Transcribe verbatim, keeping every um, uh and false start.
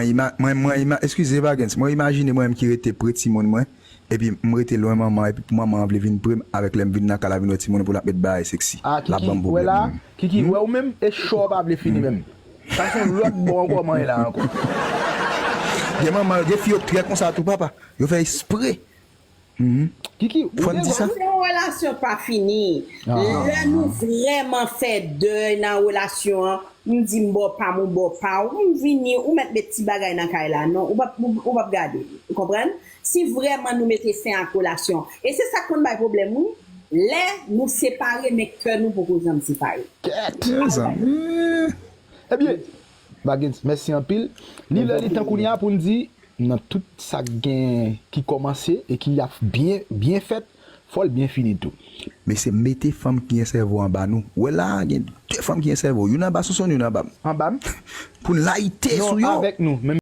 Mwen ima- mwen mwen ima- eskize Bagens, mwen imajine mwen menm ki rete pre timoun mwen, epi m rete lwen manman, epi pou manman an vle vin pre m, avèk lè m vin nan kay la vin wè timoun pou l ap met bagay seksi. Ah, L ap Kiki, ban m wè la, pwoblèm. Kiki, wè ou menm, e cho a pa vle fini menm. Sa se yon lòt bò ankò manyen la ankò. Gen manman, gen fi yo k trè konsa tou papa. Yo fè espre. Kiki, ou Fò n di sa. Rezon. Se yon relasyon pa fini. Lè nou vrèman fè dèy nan relasyon an, m di m bò pa m, ou bò pa w, m vini, ou mèt met ti bagay nan kay la, non, ou p ap ou p ap gade, ou konprann? Si vrèman nou mete fen ak relasyon, e se sa k konn bay pwoblèm wi, lè nou separe men kè nou poko janm separe. Kèt. Mezanmi. Ebyen, Bagens, mèsi anpil. Li lè li tan kounye a pou n di, nan tout sa k gen ki kòmanse e ki ap byen byen fèt, fò l byen fini tou. Mesye, mete fanm ki gen sèvo anba nou. Wè la, gen de fanm ki gen sèvo. Youn anba Sonsonn, youn anba m. Anba m? Pou n layite sou Non, yo. Avèk nou, men